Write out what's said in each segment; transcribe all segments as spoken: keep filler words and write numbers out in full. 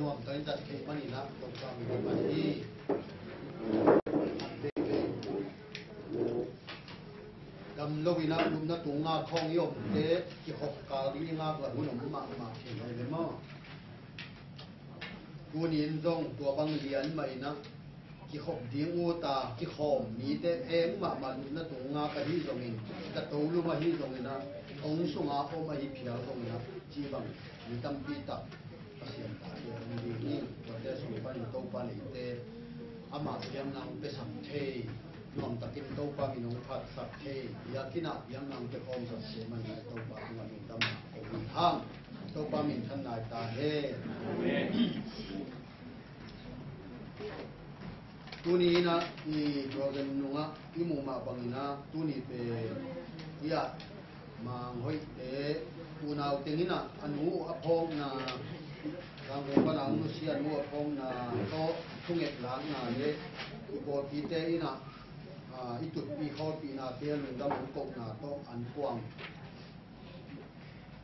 Ka in tat theih manin ah Topa min ka phat hi. Dam lo in ah lupna tung ngak khawng i omte kikhop kal ding i ngak la hun om mahmah thei lai ve maw? Tuni in zong tua bang lian mah in ah kikhop ding ut a kikhawm mite eng mahmah lupna tung ngak ahi zongin, ka tolum ahi zongin ah, kong sunga om ahi phial zongin ah, ci bang mi tampi tak Pasian tate om ding hi. Tuate sung panin Topa in eite amah biakna hong piasak thei, nuamtakin Topa min hong phatsak thei, biakinn ah biakna hong pia khawmsak thei manin Topa tungah lungdam kong hi hang. Topa min thanna hi ta hen. Amen. Tuni in ah i program nungah i muh mah bangin ah tuni pen i ah Mang Hoihte unau teng in ah a nu uh a phawkna, Zangkong pan a hong nusia a nu uh a phawkna tawh thunget lakna le i pawlpite in ah, ah, i tutpih khawlpihnate a lungdam hong kohna tawh an kuang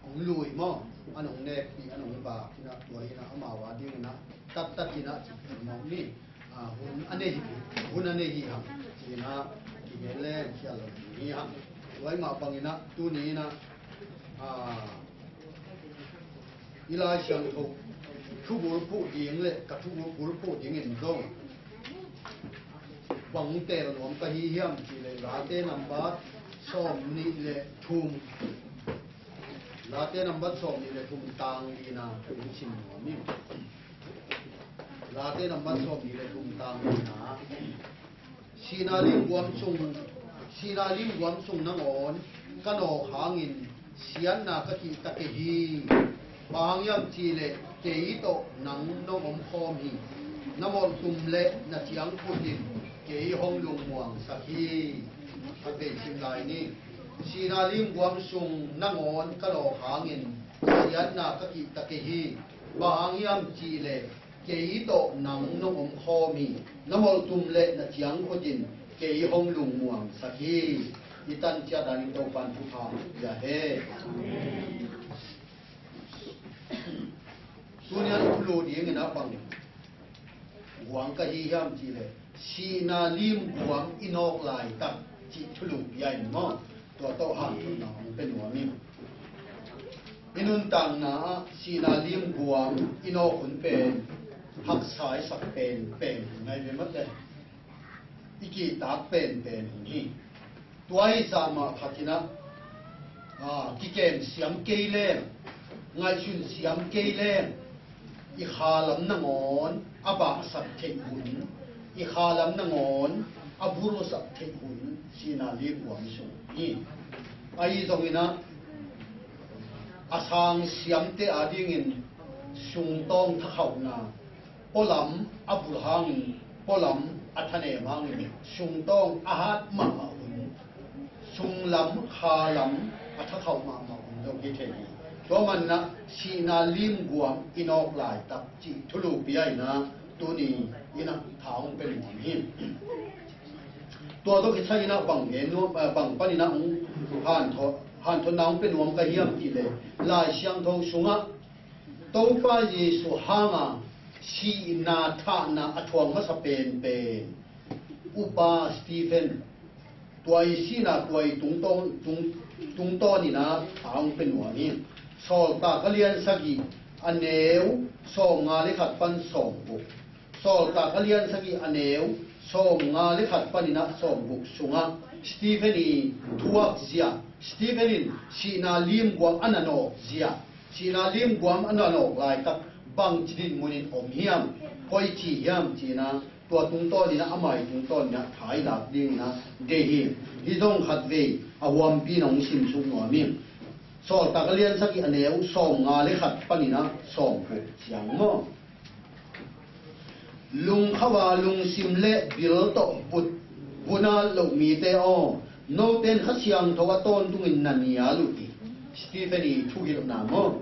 hong lui maw, an hong nekpih, an hong vak in ah, tua in ah amau a ding in ah taktak in ah cih mawk ni. Ah, hun a nei hi, hun a nei hi hang ci in ah kigen leng khial lo ding hi hang. Tua ahih mah bangin ah tuni in ah, ah, i Lai Siangtho thubul phuh ding le ka thubul phuh dingin zong bang teel nuam ka hi hiam cih leh Late nambat sawmnih le thum, Late nambat sawmnih le thum tang lina ka hong sim nuam hi. Late nambat sawmnih le thum tang lina, sihna limguam sung, sihna limguam sung nangawn ka nawk hangin siatna ka kihta kei hi. Bang hang hiam cih leh kei tawh nang nong omkhawm hi. Na molhtum le na ciangkhut in kei hong lungmuangsak hi. Khatvei sim lai ni. Sihna limguam sung nangawn ka nawk hangin siatna ka kihta kei hi. Bang hang hiam cih leh kei tawh nang nong omkhawm hi. Na molhtum le na ciangkhut in kei hong lungmuangsak hi. I tan ciat dan in Topa'n thupha pia hen. Tuni a thulu dingin a bang guang ka hi hiam cih leh sihna limguam i nawk laitak cih thulu pia in maw? Tua tawh hanthotna hong pia nuam hi. I nuntakna ah sihna limguam i nawk hun pen haksa i sak pen pen ngai ve mate. I kihtak pen pen hun hi. Tua i zah mah khat in ah, a, kikem siam kei leng, ngaihsun siam kei leng, i khalam nangawn a bahsak theih hun, i khalam nangawn a bursak theih hun sihna limguam sung hi. Ahi zongin ah a sang siamte adingin sungtawng thakhauhna, pualam a bul hangin, pualam a thanem hangin sungtawng a hat mahmah hun, sunglam khalam a thakhauh mahmah hun zong hi thei hi. Tua manin ah sihna limguam i nawk laitak cih thulu pia in ah tuni in ah tha hong pia nuam hi. Tua tawh kisai in ah bang gen nuam, eh, bang panin ah hong hanthot, hanthotna hong pia nuam ka hiam cih leh Lai Siangtho sungah Topa Jesuh hanga sihna thahna a thuak masa penpen Upa Stephen, tua i sihna tua i tungtawn, tung, tungtawn in ah tha hong pia nuam hi. Sawltak a lian sagih a neu sawmnga le khat pan sawmguk. Sawltak a lian sagih a neu sawmnga le khat panin ah sawmguk sungah Stephen i thuakzia, Stephen in sihna limguam a na nawkzia, sihna limguam a na nawk laitak bangci dinmun in om hiam, koici hiam cih in ah tua tungtawn in ah, ama i tungtawn in ah thai lak dingin ah deih hi. Hih zong khatvei a huampi in ah hong simsuk nuam hi. Sawltak a lian sagih a neu sawmnga le khat panin ah sawmguk ciang maw? Lungkhauh a lungsim le bil tawh vut, vunat loh mite aw, note in Kha Siangtho a tawntungin na nial uh hi. Stephen i thuhilhna maw?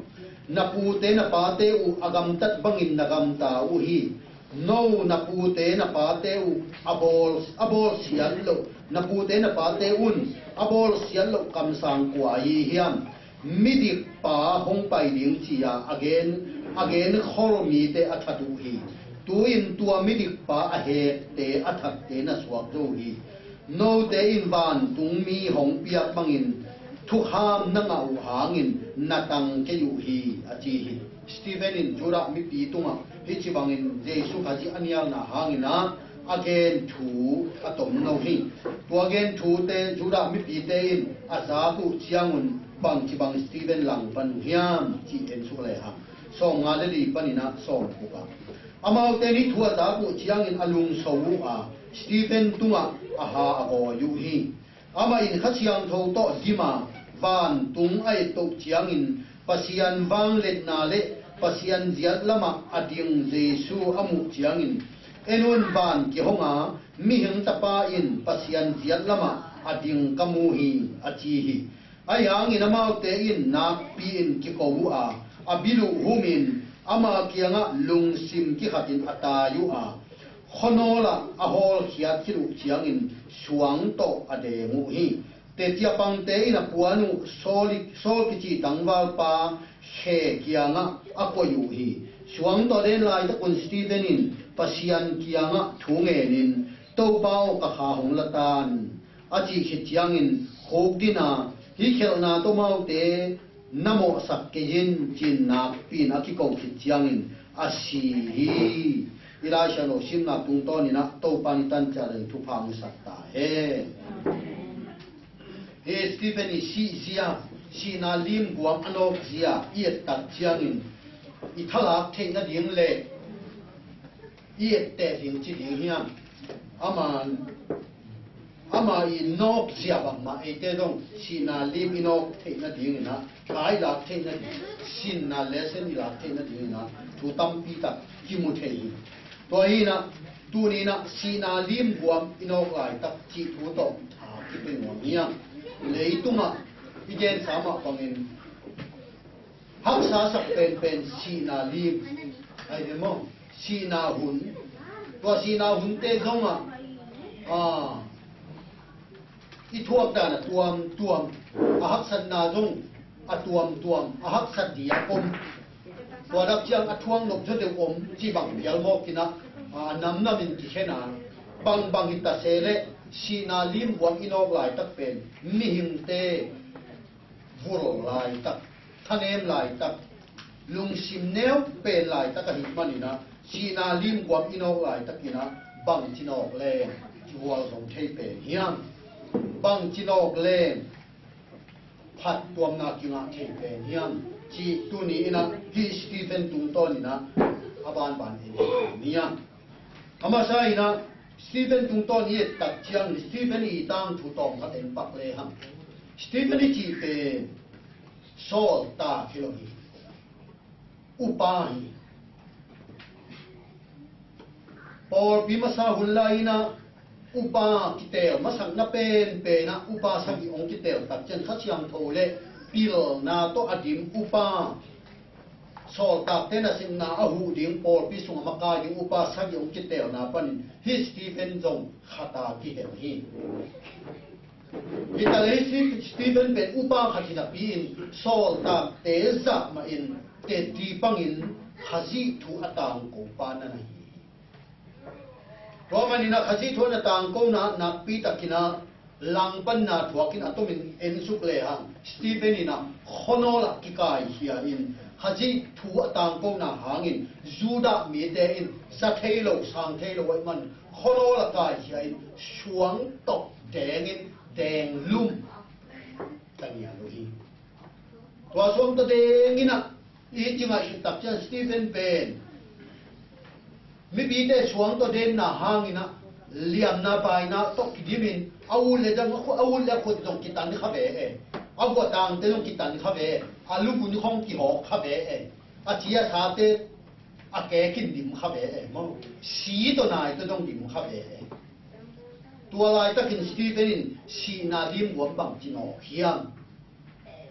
Na pute na pate uh a gamtat bangin na gamta uh hi. No na pute na pate uh a bawl, a bawlsiat loh, na pute na pate un a bawlsiat loh kamsang kua ahi hiam? Midik pa hong pai ding ci-a a gen, A genkhol mite a that uh hi. Tu-in tua midikpa a hekte a thatte na suak zo hi. Note in vantungmi hong piak bangin thukham na ngah uh hangin na tang kei uh hi, a ci hi. Stephen in Judah mipi tungah hih ci bangin Jesu Khazih a nialna hangin ah a gen thu a tom no hi. Tua gen thute Judah mipite in a zak uh ciangun bangci bang Stephen langpan uh hiam cih en suk lehang, sawmnga le li panin ah sawmguk ah, amaute in hih thu a zak uh ciangin a lungso uh a, Stephen tungah a ha a gawi uh hi. Amah in Kha Siangtho tawh dim a, vantung a et uh ciangin Pasian vangliatna le Pasian ziat lamah a ding Jesu a muh ciangin, en un, van kihong a, mihing tapa in Pasian ziat lamah a ding ka mu hi, a ci hi. Ahi hangin amaute in nakpi-in kiko uh a, a bil uh humin ama kiangah lungsim kikhatin a tai uh a, khuanawl ah a hawlkhiat khit uh ciangin suang tawh a deng uh hi. Teci a pangte in a puan uh Saul, Saul kici tangvalpa khe kiangah a koih uh hi. Suang tawh den laitakun Stephen in Pasian kiangah thu ngenin, "Topa aw, ka kha hong la tan," a cih khit ciangin khukdin a, "Hih khelhna tawh amaute na mawhsak kei in," ci-in nakpi-in a kiko khit ciangin a si hi. Hih Lai Siangtho simna tungtawnin ah Topa in i tan ciat ding thupha hong sak ta hen. Hi Stephen i sihzia, sihna limguam a nawkzia i et tak ciangin i thalak theih nading le i etteh ding ci ding hiam? Ama, ama i nawkzia bangmah eite zong sihna lim i nawk theih nadingin ah, tha i lak theih nading, sinna lesson i lak theih nadingin ah thu tampi tak kimu thei hi. Tua hi-in ah, tuni-in ah sihna limguam i nawk laitak cih thu tawh tha kipia nuam hiam? Leitungah i gensa mah bangin haksa sak penpen sihna lim ahi ve maw? Sihna hun. Tua sihna hunte zongah, a, i thuak dan a tuamtuam, a haksatna zong a tuamtuam, a haksat diak om. Tua dak ciang a thuak nop zaw deuh om cih bang pial mawk in ah, a, namnam in kikhen a, bangbang hi ta se leh sihna limguam i nawk laitak pen mihingte vul laitak, thanem laitak, lungsim neu pen laitak ahih manin ah, sihna limguam i nawk laitakin ah bangci nawk leng kihual zo thei pen hiam? Bangci nawk leng phattuamna kingah thei pen hiam? Cih tuni-in ah hih Stephen tungtawnin ah a banban en hi. A masa-in ah Stephen tungtawn i et tak ciangin Stephen i tangthu tawm khat en pak lehang. Stephen i cih pen sawltak hi lo hi. Upa hi. Pawlpi masa hun lai-in ah upa kiteel masakna penpen ah upa sagih hong kiteel tak ciang Kha Siangtho le pilna tawh a dim upa, sawltakte nasepna a huh ding, pawlpi sungah makai ding upa sagih hong kiteelna panin hih Stephen zong khat a kihel hi. Hi ta leh hih Stephen pen upa khat hi napi-in sawltakte zah mahin teci pangin Khazih thu a tangko pa na hi. Tua manin ah Khazih thu a tangkona nakpi takin ah langpanna thuakin a tomin en suk lehang, Stephen in ah khuanawl ah kikaikhia-in Khazih thu a tangkona hangin Judah mite in za thei lo, sang thei lo ahih man khuanawl ah kaikhia-in suang tawh dengin denglum ta ngial uh hi. Tua suang tawh dengin ah i ci ngaihsut tak ciang Stephen pen mipite suang tawh denna hangin ah liamna baina tawh kidimin a ut le dang, a ut le a khut zong kitan kha ve e. A guah tangte zong kitan kha ve e. A lugun khong kihawk kha ve e. A ci a sate a kekin dim kha ve e maw? Si tawh nai tawh zong dim kha ve e. Tua laitakin Stephen in sihna limguam bangci nawk hiam?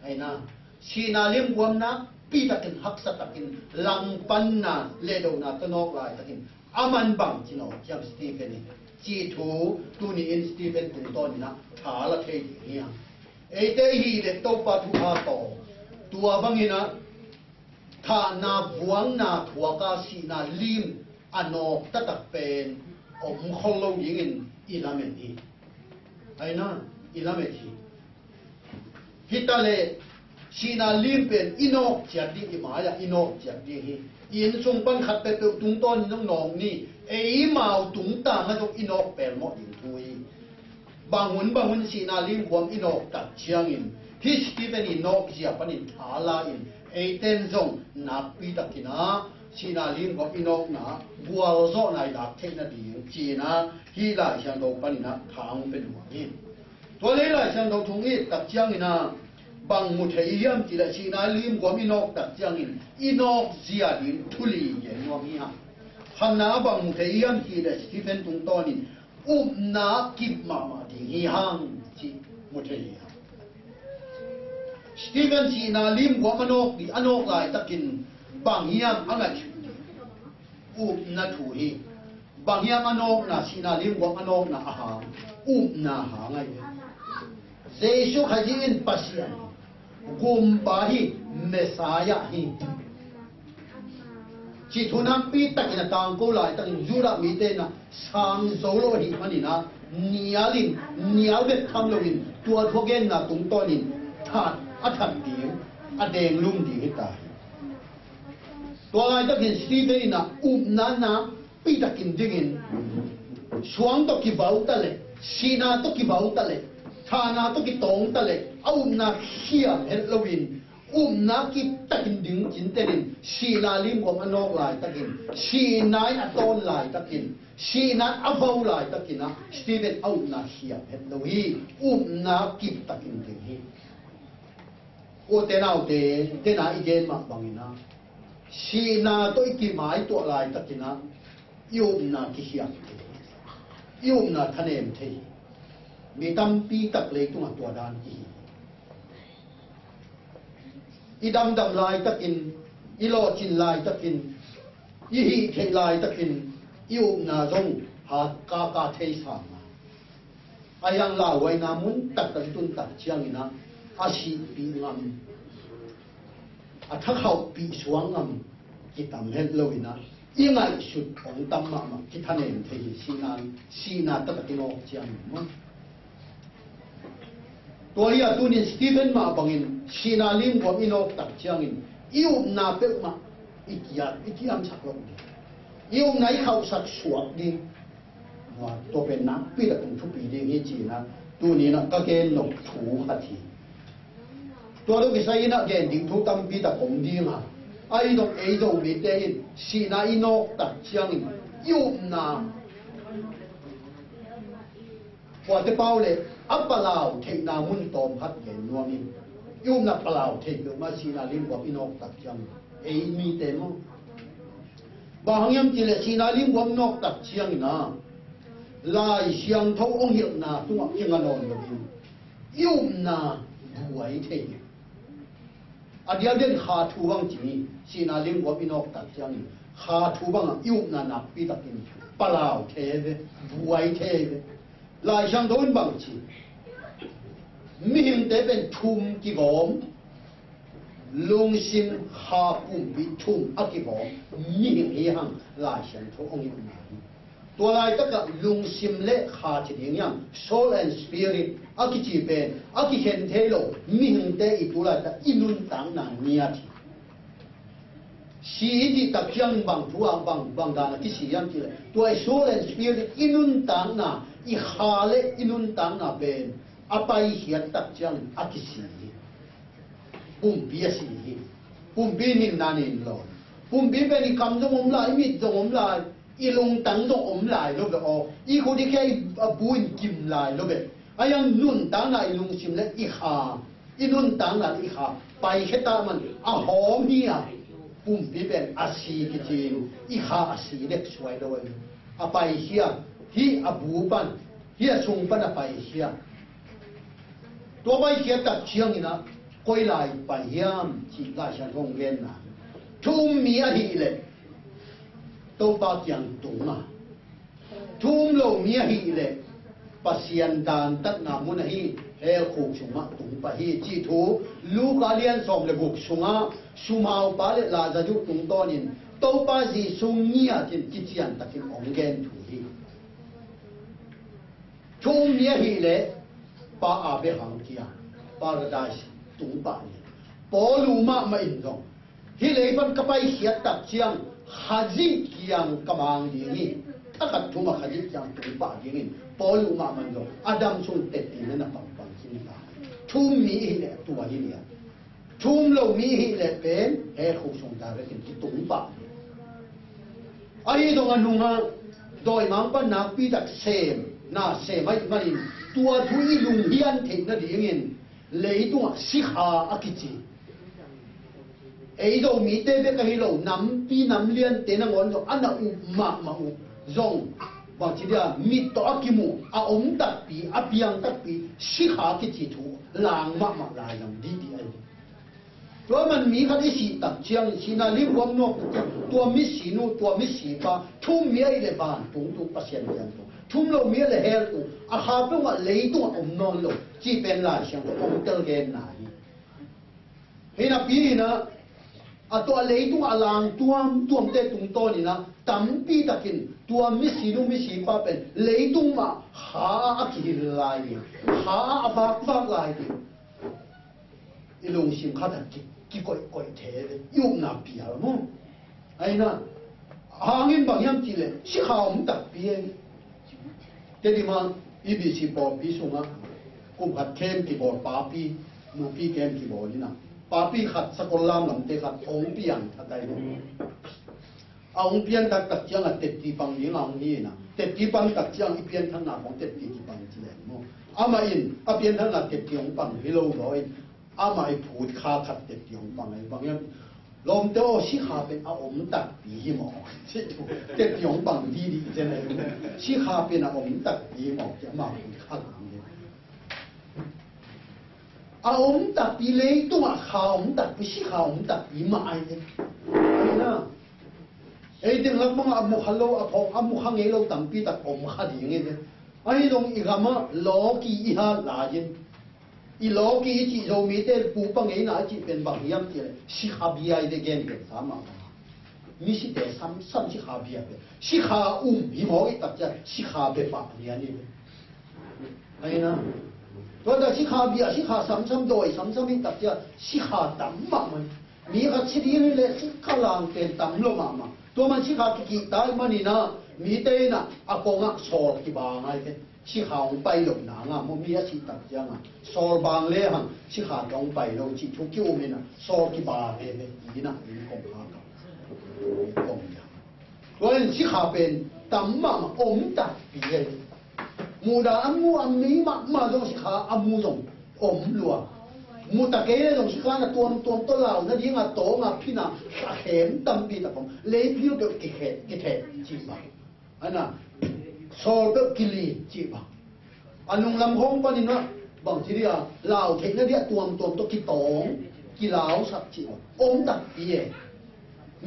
Aina, sihna limguam nakpi takin haksa takin langpanna lehdona tawh nawk laitakin a man bangci nawk hiam Stephen in? Cih thu tuni-in Stephen tungtawnin ah tha la thei ding hiam? Eite i hih leh Topa thupha tawh tua bangin ah Thahna vuangna thuaka sihna lim a nawk taktak pen om khol lo dingin i lamen hi. Aina, i lamen hi. Hi ta leh sihna lim pen i nawk ciat ding, i mai-ah i nawk ciat ding hi. I innsung pan khat peuhpeuh tungtawn in hong nawk ni. Eimau tungtang ah zong i nawk pelmawh ding thu hi. Bang hun bang hun sihna limguam i nawk tak ciangin, hih Stephen i nawkzia panin tha la-in, eite in zong nakpi takin ah sihna limguam i nawkna gualzawhna i lak theih nading ci-in ah hih Lai Siangtho panin ah tha hong pia nuam hi. Tua leh Lai Siangtho thu i et tak ciangin ah bang mu thei hiam cih leh sihna limguam i nawk tak ciangin i nawkzia ding thu li gen nuam hi hang. Khatna bang mu thei hiam cih leh Stephen tungtawnin upna kip mahmah ding hi hang cih mu thei hi hang. Stephen sihna limguam a nawk ding, a nawk laitakin bang hiam a ngaihsut ding? Upna thu hi. Bang hiam a nawkna, sihna limguam a nawkna a hang? Upna hang ahi hi. Jesu Khazih in Pasian hi, Gumpa hi, Messiah hi, cih thu nakpi takin a tangko laitakin Judah mite in ah sang zo lo ahih manin ah nialin, nial bek tham loin tua thu a genna tungtawnin that, a that ding, a denglum ding hi ta hi. Tua laitakin Stephen in ah upna nakpi takin dingin, suang tawh kibau ta leh, sihna tawh kibau ta leh, thahna tawh kitawng ta leh, a upna khiam het loin, upna kip takin ding cintenin, sihna limguam a nawk laitakin, sihna in a tawn laitakin, sihna in a vau laitakin ah Stephen a upna khiam het lo hi. Upna kip takin ding hi. Ute naute, tena i gen mah bangin ah, sihna tawh i kimaituah laitakin ah i upna kikhiam thei, i upna thanem thei. Mi tampi tak leitungah tua dan i hi. I damdam laitakin, i lawhcin laitakin, i hih theih laitakin i upna zong hat kaka thei sam a, a hiang lauhuaina mun taktak i tun tak ciangin ah a sihpih ngam, a thakhauhpih suang ngam kitam het loin ah i ngaihsut hong tam mahmah, kithanem thei hi. Sihna, sihna taktak i nawk ciangin maw? Tua hi a, tunin Stephen mah bangin sihna limguam i nawk tak ciangin i upna peuhmah i kiam, i kiamsak loh ding, i upna i khauhsak suak ding. Tua pen nakpi takin thupi ding hi ci-in ah tunin ah ka gen nop thu khat hi. Tua lo kisai in ah gen ding thu tampi tak om ding a, ahi zong ei Zomite in sihna i nawk tak ciangin i upna, kuate pau leh a palau theihna mun tawm khat gen nuam in. I upna palau thei peuhmah sihna limguam i nawk tak ciangin, ei mite maw? Bang hang hiam cih leh sihna limguam nawk tak ciangin ah Lai Siangtho hong hilhna tungah kinga nawn loin i upna buai thei. A diakdiak kha thu bang ci ni, sihna limguam i nawk tak ciangin kha thu bangah i upna nakpi takin palau thei ve, buai thei ve. Lai Siangtho in bang ci? Mihingte pen thum kigawm, lungsim, kha, pumpi thum a kigawm mihing hi hang Lai Siangtho hong hilhna hi. Tua laitakah lungsim le kha ci ding hiam, soul and spirit a kici pen a kikhen thei lo mihingte i tu laitak i nuntakna ngiat hi. Si i cih tak ciang bang thu ah, bang, bang dan a kisi hiam cih leh, tua i soul and spirit i nuntakna, i kha le i nuntakna pen a paikhiat tak ciang a kisi hi. Pumpi a si hi. Pumpi in hinna nei lo. Pumpi pen i kam zong om lai, i mit zong om lai, i lungtang zong om lai lo ve aw. I khut i khe a bu in kim lai lo ve. A hiang nuntakna, i lungsim le i kha, i nuntakna le i kha paikhia ta man a hawm hi a, pumpi pen a si kici in i kha a si dek suai lo ahi. A paikhia, hih a bu pan, hih a sung pan a paikhia. Tua paikhia tak ciangin ah koi lai pai hiam cih Lai Siangtho hong genna, thu um mi ahih leh Topa kiang tung a, thu um lo mi ahih leh Pasian dantatna mun ahi hell khuk sungah tung pah hi cih thu Luka lian sawm le guk sungah sumaupa le Lazarus tungtawnin Topa Jesu ngiatin kiciantakin hong gen thu hi. Thu um mi ahih leh Pa Abraham kiang Paradise tung pah ni. Paul uh mahmah in zong hih lei pan ka paikhiat tak ciang Khazih kiang ka mang ding hi. Thakhat thum a Khazih kiang tung pah dingin Paul uh mahmah in zong a dam sung tetti na na pangpang khin ta. Thu um mi ahih leh tua hi lian. Thu um lo mi ahih leh pen hell khuk sung direct in kitung pah hi. Ahi zong a nungah dawimangpa nakpi tak sem na sem ahih manin tua thu i lunghian theih nadingin leitungah sikha a kici. Ei Zomite bek ahi lo, nampi namliante nangawn zong a na up mahmah uh zong bangci dia mit tawh a kimuh a om takpi a piang takpi sikha kici thu lang mahmah lai lam dihdih ahi. Tua man mi khat i sih tak ciang sihna lim huam nawk tak ciang tua misi nu tua misi pa thu um mi ahih leh vantung tung Pasian pian tung, thu um lo mi ahih leh hell tung, a kha peuhmah leitungah om nawn lo cih pen Lai Siangtho hong tel genna hi. Hi napi inah a tua leitungah a lang tuamtuamte tungtawninah tampi takin tua misi nu misi pa pen leitung mah kha a kihil lai ding, kha a vakvak lai ding. I lungsim khat a ki, kikoihkoih thei ve, i upna pial mu. Aina hangin bang hiam cihleh sikha om takpi e. Tedima E B C pawlpi sungah kum khat camp kibawl, papi nupi camp kibawl inah papi khat sakol lamlamte khat hong piang that ai mu. A hong pian taktak ciangah tetti pang ding a hong hi inah, tetti pang tak ciang i pianthakna khong tetti kipang ci leng maw? Amah in a pianthakna tetti hong pang hi lo daw in, amah i phut kha khat tetti hong pang hi bang hiam? Lawmte aw, sikha pen a om takpi hi maw? Tetti hong pang didi cian ahi maw? Sikha pen a om takpi hi maw? Ci amah phut kha kang hi. A om takpi, leitungah kha om takpi, sikha om takpi mah ahi ve. Aina ei teng lak bangah a mukha lo, a phawk a mukha ngei lo tampi tak om kha ding hi ve. Ahi zong i gamah lawki i hat lai-in i lawki i cih Zomite pu pa ngeina a cih pen bang hiam cihleh sikha bia hi ve, gen pen sa mahmah. Misite samsam sikha bia pen sikha um hi mawk i tak ciah sikha bepah lian hi ve. Aina tua ta sikha bia sikha samsam dawi samsam hi tak ciah sikha tam mahmah. Mi khat si ding hi leh sikha lang pen tam lo mahmah. Tua man sikha kikihta ih maninah mite inah a kongah sawl kibang ai pen sikha hong pai lo nanga maw, mi a sih tak ciangah sawl bang lehang sikha tawh hong pai lo cih thu ki-um inah sawl kibang veve inah in kong khak a kong ia. Tua in sikha pen tam mahmah om takpi e. Muhdah a mu a mei mahmah zong sikha a mu zong om lua. Muhta kei le zong sikha na tuamtuam tawh lau nadinga tawnga phina a khem tampi tak om. Leiphil peuh kikhe kitheh cih bang, ana sawl peuh kili cih bang. A nunglam khawng paninah bangci dia lau theihna dia tuamtuam tawh kitawng kilausak cih bang om takpi e.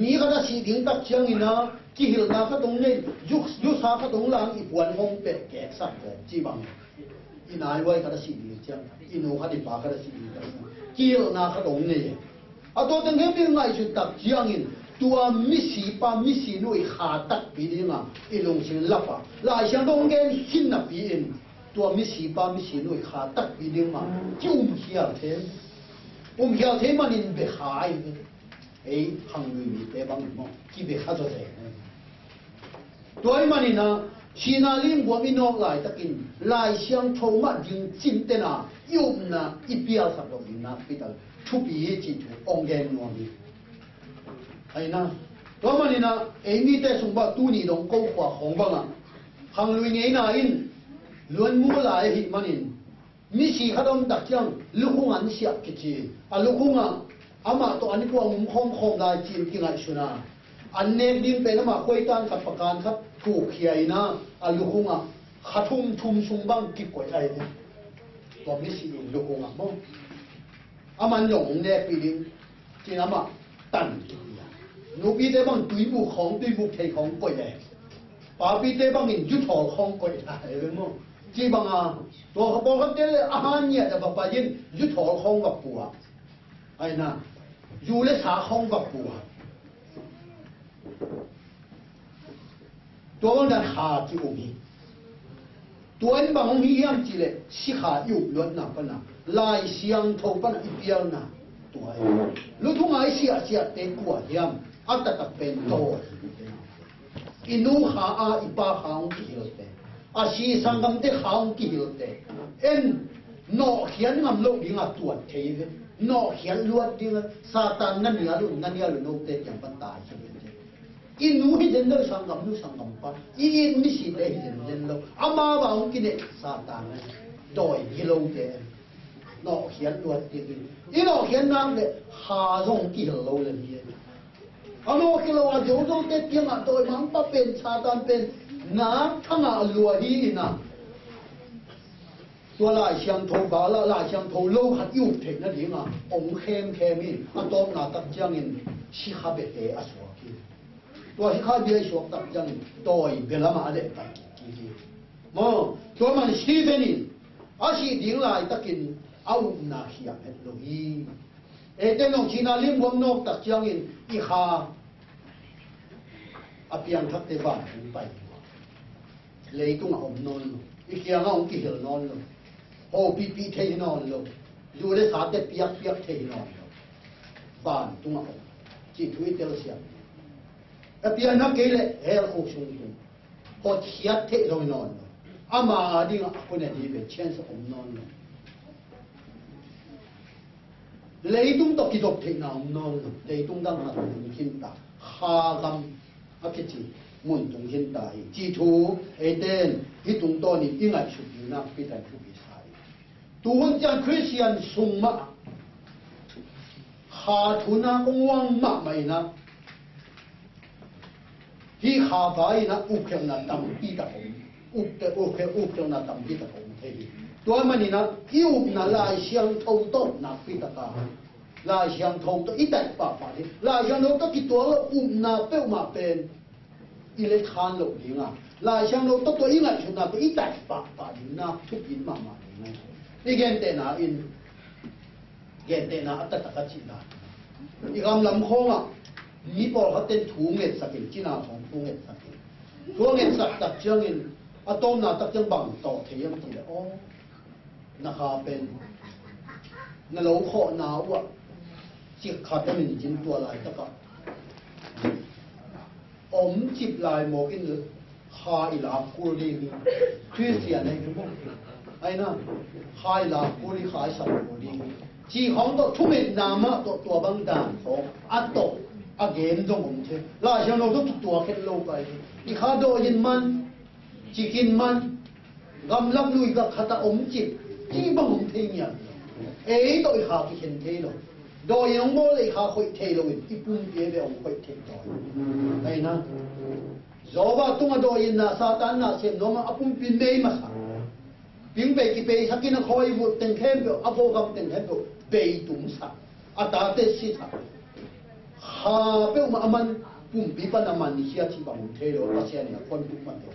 Mi khat a sih ding tak cianginah kihilhna khat hong nei, zusa khat hong lang i puan hong peh keksak kawk cih bang. I naihuai khat a sih ding ciang, i nu khat i pa khat a sih ding tak ciang kihilhna khat hong nei e. A tua teng hemil ngaihsut tak ciangin tua misipa misinu i kha takpi dinga i lungsim lapa Lai Siangtho hong gen khin napi-in tua misipa misinu i kha takpi dingma ki umkhial thei, umkhial thei manin bekha ahi ve. Ei khanglui mite bangin maw kibekha zawzen ahi ve. Tua ih maninah sihna lingbuam i nawk laitakin Lai Siangtho mah ding cintena i upna i pialsak loh ding nakpital thupi hi cih thu hong gen nuam hi. Aina tua maninah ei mite sung bang tuni dong ko khua khawng bangah khanglui ngeina in luan mu lai ahih manin misi khat om tak ciang lukhung an siah kici a lukhungah amah tawh an kuang um khawmkhawm lai cin kingaihsuna an nek ding pen amah khuaitan khat pakan khat thukkhia ina a lukhungah kha thum thum sung bang kikoih ahi ve. Tua misi in lukhungah maw a man zong hong nekpih ding cin amah tan kipia. Nupite bang tuibuk khawng tuibuk thei khawng koih e. Papite bangin juthawl khawng koih ta e ve maw? Ci banga, tua kha pawlkhatte le a han ngiat a va pai in, zu thawl khawng va pua. Aina, zu le sa khawng va pua. Tua bang dan kha ci um hi. Tua in bang hong hi hiam cih leh, sikha i up luatna pana, Lai Siangtho pana i pialna. Tua hi. Luthunga i siahsiahte kua hiam, a taktak pen tua hi. I nu kha a, i pa kha hong kihilte. A si sanggamte kha hong kihilte. En, nawhkhiat ngam loh dinga tuat thei ve. Nawhkhiat luat dinga, Satan na nial un, na nial un note kiang pan tai hi ve. I nu hi zenzen lo, sanggam nu, sanggam pa. I it misite hi zenzen lo. Amau a hong kineh Satan na dawi hi lote. Nawhkhiat luat ding hi. I nawhkhiat nak le kha zong kihel lo le hi. A nawhkhiat lo a zozote kiangah dawimangpa pen, Satan pen, nak thangah lua hi ina. Tua Lai Siangtho bala, Lai Siangtho lo khat i up theih nadinga ong khemkhem hi. A tawpna tak ciangin sikha bete a suak hi. Tua sikha bia i suak tak ciangin dawi bia lamah a lehpai kik hi. Maw, tua man Stephen in a sih ding laitakin a upna khiam het lo hi. Eite nong sihna limguam nawk tak ciangin i kha a piangthakte van hong pai hi. Leitungah om nawn lo. I kiangah hong kihel nawn lo. Hopihpih thei hi nawn lo. Zu le sate piakpiak thei hi nawn lo. Vantungah om. Cih thu i telsiam. A pianna kei leh hell khuk sung tung. Hotkhiat theih lo hi nawn lo. Ama adingah a khua ne ding ve chance om nawn lo. Leitung tawh kidop theihna om nawn lo. Leitung dang khat mun khin ta. Kha gam a kici mun tung khin ta hi. Cih thu eite in hih tungtawnin i ngaihsut ding nakpi takin thupi sa hi. Tu hun ciang Khristian sung mah kha thu nak hong uang mahmah in ah, hih kha vai in ah upkhiatna tampi tak om. Upte, upkhiat, upkhiatna tampi tak om thei hi. Tua manin ah i upna Lai Siangtho tawh nakpi tak a, Lai Siangtho tawh i taih pahpah ding. Lai Siangtho tawh kituak lo upna peuhmah pen i let khan loh ding a, Lai Siangtho tawh tua i ngaihsutna pen i taih pahpah ding nak thupi mahmah ding a. I gentehna in, gentehna a taktak a cih dan, i gamlam khawngah mi pawlkhat ten thu ngetsak in, cina khawng thu ngetsak in, thu a ngetsak tak ciangin a tawpna tak ciang bang tawh thei hiam cih leh, aw, na kha pen na lo khawhna uh ah cik khat a min cin tua laitakah om cip lai mawk in kha i lak kul ding hi. Khristian ahi hi maw? Aina, kha i lak kul hi, kha i sak kul ding hi. Cih khawng tawh thumetna mah tawh tua bang dan khawng a tawh a gen zong om thei. Lai Siangtho tawh kituak het lo pai hi. I kha dawi in man, cik in man, gamlak lui gak khat a om cip, cih bang om thei ngial. Ei tawh i kha kikhen thei lo. Dawi in hong bawl le i kha khoih thei lo in, i pumpi a beh hong khoih thei dawi. Aina, Jehovah tungah dawi in na, Satan na sem nuam a, a pumpi mei masa. Ping bei kipeisak in a khawi vut teng khempeuh, a vawgam teng khempeuh bei tumsak. A tate sisak. Kha peuhmah a man, pumpi pan a man i khia cih bang om thei lo, Pasian in a khuan tuk man lo.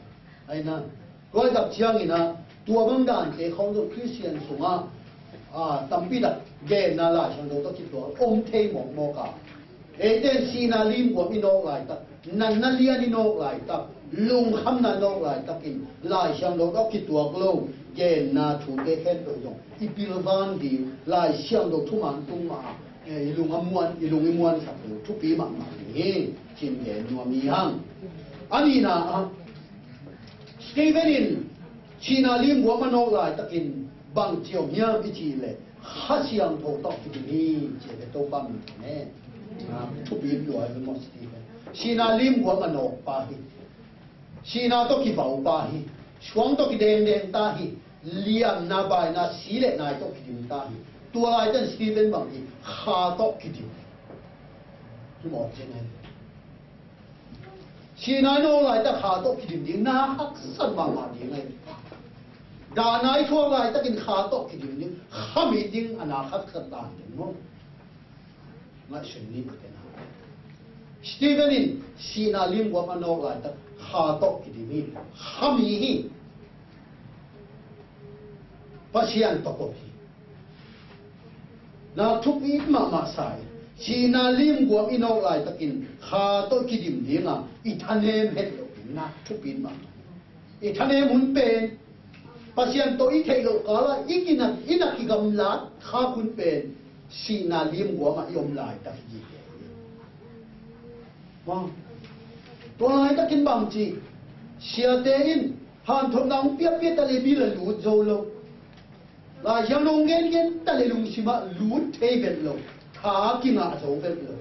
Aina, tua tak ciangin ah, tua bang dante khawng zong Khristian sungah, a, tampi tak genna Lai Siangtho tawh kituak om thei mawkmawk a. Eite in sihna limguam i nawk laitak, natna lian i nawk laitak, lungkhamna i nawk laitakin Lai Siangtho tawh kituak lo genna thute khempeuh zong i pilvan ding, Lai Siangtho thuman tung mah a, eh, i lung a muan, i lung i muansak ding thupi mahmah ding hi, cih gen nuam hi hang. A nihna ah, Stephen in sihna limguam a nawk laitakin bang ci om hiam i cih leh, Kha Siangtho tawh kidim hi, ci a, Topa min thang e. Ah, thupi lua hi maw Stephen. Sihna limguam a nawk pa hi. Sihna tawh kivau pa hi. Suang tawh kidengdeng ta hi. Liamna, baina, si le nai tawh kidim ta hi. Tua laitakin Stephen bang hi, kha tawh kidim. Hi maw, ci ngai. Sihna i nawk laitak kha tawh kidim ding, na haksat mahmah ding ahi. Dahna i thuak laitakin kha tawh kidim ding, kha mi ding a na haksat dan ding maw. Ngaihsun ni ka tena. Stephen in sihna limguam a nawk laitak kha tawh kidim hi, kha mi hi. Pasian tawh kop hi. Na thupi mahmah sa hi. Sihna limguam i nawk laitakin kha tawh kidim dinga i thanem het loh ding na thupi mahmah. I thanem hun pen Pasian tawh i theih loh kala i kina i na kigamlat khak hun pen sihna limguamah i om laitak hi. Tua laitakin bang ci, siate in hanthotna hong piapia ta le bil a lut zo lo. Lai Siangtho hong gengen ta le lungsimah lut thei vet lo. Kha kingah zo vet lo.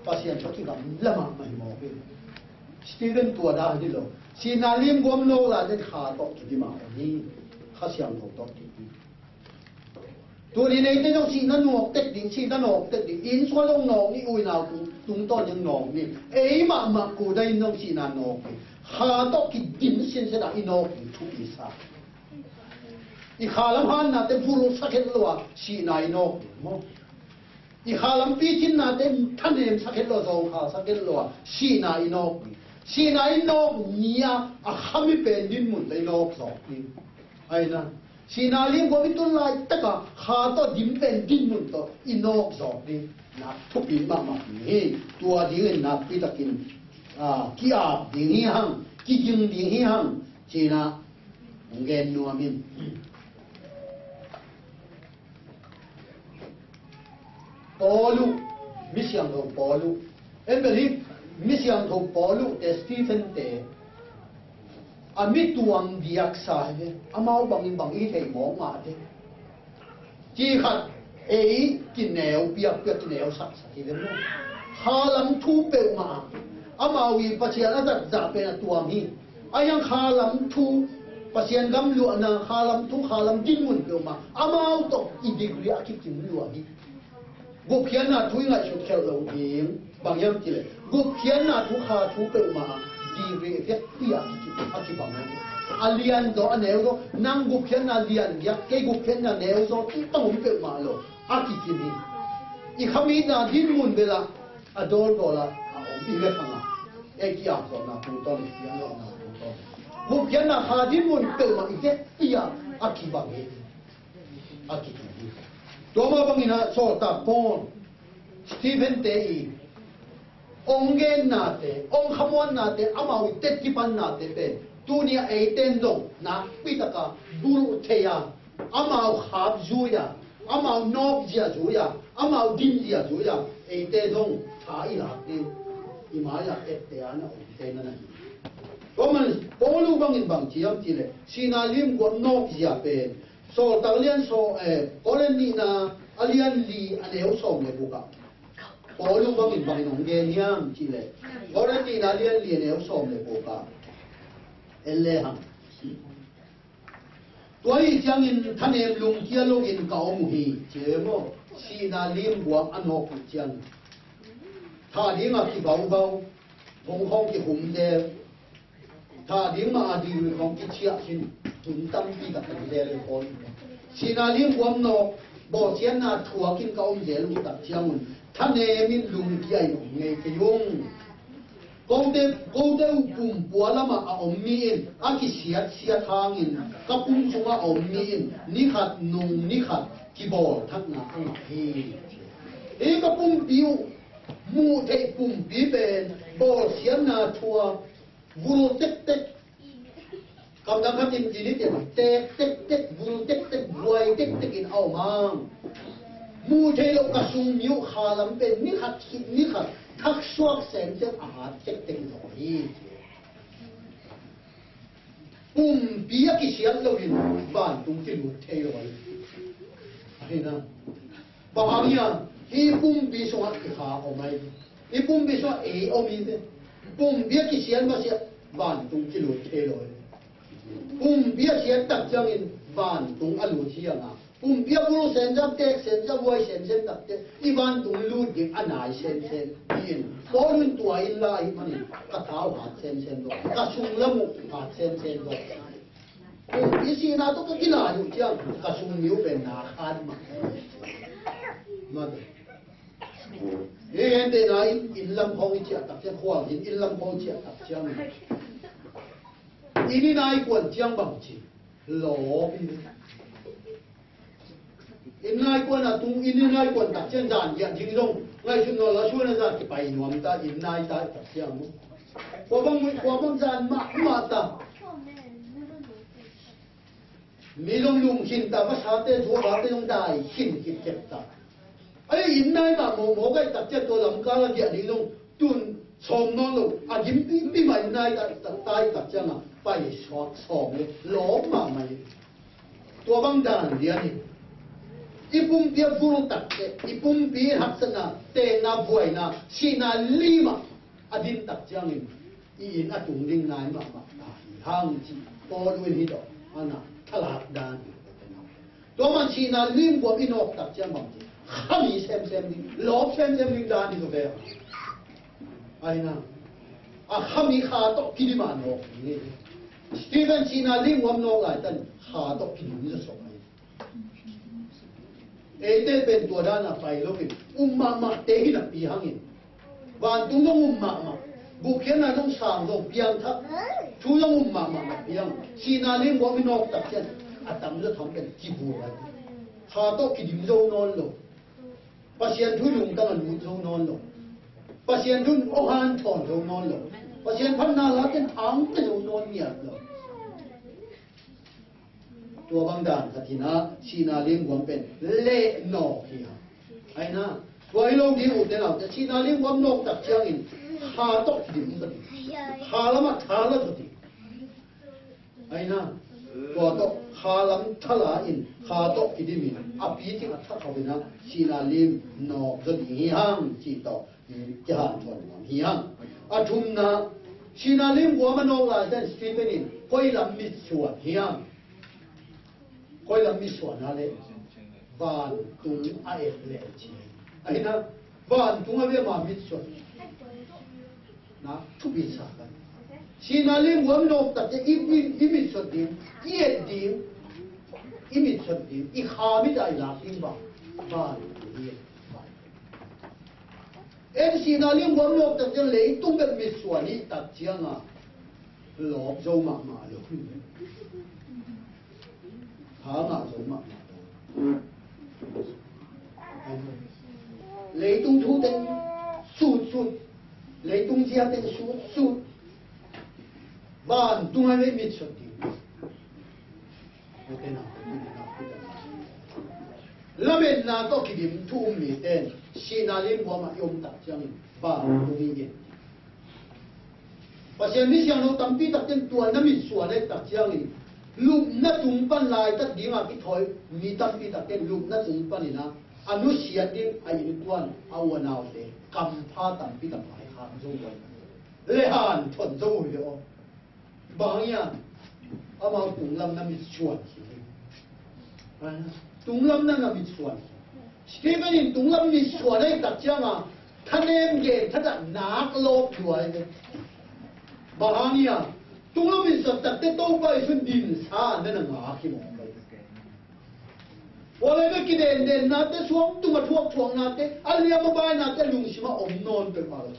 Pasian tawh kigamla mahmah hi mawk hi. Stephen tua dan hi lo. Sihna limguam nawk lai le kha tawh kidim a om hi. Kha Siangtho tawh kidim. Tuni neite zong sihna nawk tek ding, sihna nawk tek ding. Inn sungah zong nawk ni, ui nau tung, tungtawn zong nawk ni. Ei mahmah kuda in zong sihna nawk ni. Kha tawh kidim sinsen a i nawk ni thupi sa. I kha lam hannate vulsak het lo a sihna i nawk ni maw? I kha lam picinnate thanemsak het lo a, zawngkhalsak het lo a sihna i nawk ni. Sihna i nawk ni a, a khami pen dinmun tawh i nawk zawk ni. Aina. Sihna limguam i tun laitaka kha tawh dim pen dinmun tawh i nawk zawk ding na thupi mahmah ding hi. Tua dingin nakpi takin, ah, ki-ap ding hi hang, kiging ding hi hang, cina hong gen nuam in. Paul uh, misiangtho Paul uh, en bel hi, misiangtho Paul uh te Stephen te a mi tuang diaksa hi ve. Amau bangin bang i thei mawk ngah te. Ci khat ei kineu piakpiak kineu saksak hi ve maw? Kha lam thu peuhmah amau i Pasian a zat zah pen a tuang hi. A hiang kha lam thu, Pasian gam luahna, kha lam thu, kha lam dinmun peuhmah amau tawh i degree a kikim lua hi. Gupkhiatna thu i ngaihsut khelh lo ding. Bang hiam cih leh gupkhiatna thu, kha thu peuhmah degree vekpi a kikim, a kibang hi. A lian zaw, a neu zaw, nang gupkhiatna lian biak, kei gupkhiatna neu zaw, cih bang om peuhmah lo a kikim hi. I khamitna dinmun bel ah a dawldawl ah a om i vek hang a, ei ki-ap zawhna tungtawn, i piang zawhna tungtawn, gupkhiatna kha dinmun peuhmah i vekpi ah a kibang hi. A kibang hi. Tua mah bangin ah sawltak Paul, Stephen te i hong gennate, hong khamuannate, amau i tet kipannate pen tuni a eite in zong nakpi taka bulh thei a, amau khap zui a, amau nawkzia zui a, amau dimzia zui a, eite zong tha i lak ding, i mai-ah ette a na omte na na hi. Tua man Paul uh bangin bang ci hiam cih leh sihna limguam nawkzia pen Sawltak lian saw, eh, Korin nihna a lian li a neu sawm le guk ah Paul uh bangin bangin hong gen hiam cih leh Korin nihna a lian li a neu sawm le guk ah en le hang. Tua ahih ciangin thanem lungkia loin ka om uh hi, ci e maw? Sihna limguam a nawk uh ciangin thah dingah kibaubau, thong khawng kikhum zel, thah ding mah a ding khawng kiciah khin, tun tampi tak om zel uh khawl. Sihna limguam nawk, bawlsiatna thuakin ka om zel uh tak ciangun thanemin lungkia in om ngei kei ung. Kote, kote uh pum pua lamah a om mi in a kisiatsiat hangin ka pum sungah a om mi in ni khat nung ni khat kibawl thakna a ngah hi. Hih ka pumpi uh, muh theih pumpi pen bawlsiatna thuak, vul tektek, kamdang khatin i ni tiang tek tektek, vul tektek, buai tektek in a om hang. Muh theih loh ka sung mi uh kha lam pen ni khat khit ni khat thaksuak semsem a hat tektek zaw hi. Pumpi a kisiat loin vantung kilut thei lo hi. Ahi na. Bang hang hiam? Hih pumpi sungah i kha om ahi. Hih pumpi sungah ei om hi ve. Pumpi a kisiat masiah vantung kilut thei lo hi. Pumpi a siat tak ciangin vantung a lut hi a ngah. Pumpi a bulu semsem, tek semsem, buai semsem tak ciang i vantung lut ding a nai semsem hi in. Paul in tua in la ahih manin ka tau hat semsem lo, ka sunglam uh hat semsem lo. Kong i sihna tawh ka kilai uh ciang ka sung mi uh pen na khat mah. Mate. Hih hente na in, inn lam khawng i ciah tak ciang, khual in, inn lam khawng i ciah tak ciang, inn i nai kuan ciang bang ci lawp in. Nai kuan a tung, inn i nai kuan tak ciang zan giah ding zong ngaihsut nawn lo, suan a zan kipai nuam ta, inn nai ta tak ciang. Kua bang, kua bang zan mahmah ta. Mi zong lum khin ta, vasate, zuavate zong dai khin khin kep ta. Ai, inn nai mah mawh mawh gai tak ciang tua lamkal a giah ding zong tun sawm nawn lo, a gim pipi mah inn nai ta, ta, tai tak ciang a pai suak sawm le lawm mahmah hi. Tua bang dan lian hi. I pumpi a vul tak teh, i pumpi haksatna, tengna, buaina, sihna lim ah a din tak ciangin i inn a tung ding nai mahmah ta hi hang ci Paul in hi tawh a na thalak dan hi. Tua man sihna lim guam i nawk tak ciang bang ci, khami semsem ding, lawp semsem ding dan hi tawh ve. Ai na, a khami kha tawh kidim a nawk ding hi. Stephen sihna lim guam nawk laitak kha tawh kidim zawsawk hi. Eite pen tua dana pai loin um mahmah te hi napi hangin, vantung zong um mahmah, gupkhiatna zong sang zong piangthak, thu zong um mahmah napi hang, sihna lim guam i nawk tak ciang a tamzaw tham pen kivua, kha tawh kidim zo nawn lo. Pasian thu lungtang a lut zo nawn lo. Pasian thu hong hanthawn zo nawn lo. Pasian phatna la pen thangte zo nawn ngiat lo. Tua bang dan khat hi na, sihna lim guam pen leh nawk hi a. Ai na, tua hi lo ding ute naute, sihna lim guam nawk tak ciangin kha tawh kidim zaw ding. Kha lamah tha la zaw ding. Ai na, tua tawh kha lam thala in kha tawh kidim in a picing a tha khawh in a, sihna lim nawk zaw ding hi hang ci tawh kihanthawn nuam hi hang. A thumna, sihna lim guam a nawk laitak Stephen in koi lam mitsuan hi hang. Koi lam mitsuan a le, vantung a et le ci. Ai na, vantung a ve ma mitsuan. Na, thupi sa kan. Sihna lim guam nawk tak ciang i, i, i mitsuan ding, i et ding, i mitsuan ding, i kha mit a i lak ding bang, vantung i et. En sihna lim guam nawk tak ciang leitung bek mitsuan i tak ciang a lawp zo mahmah lo. Tha ngah zo mahmah lo. Leitung thu teng sutsut, leitung zia teng sutsut. Vantung a vei mitsuan ding. Lametna tawh kidim thu um mite in sihna lim guam ah i om tak ciangin vantung i gen. Pasian mi siangtho tampi takte in tua na mitsuan a et tak ciangin lupna tung pan laitak dingah kithawi mi tampi takte in lupna tung panin a, a nusiat ding a innkuan a u a naute kampha tampi tak lai khak zo uh a, le hanthawn zo uh hi ve aw. Bang hang hiam? Amau tunglam na mitsuan hi. Tunglam na na mitsuan hi. Stephen in tunglam mitsuan a et tak ciangin thanem gen thatah nak lawp lua hi ve. Bang hang hiam? Tunglam mitsuan takte Topa Jesu in dinsa na na ngak hi mawk hi. Tua leh bek kidendennate, suangtum a thuakthuaknate, a liam a bainate lungsim a om nawn peuhmah lo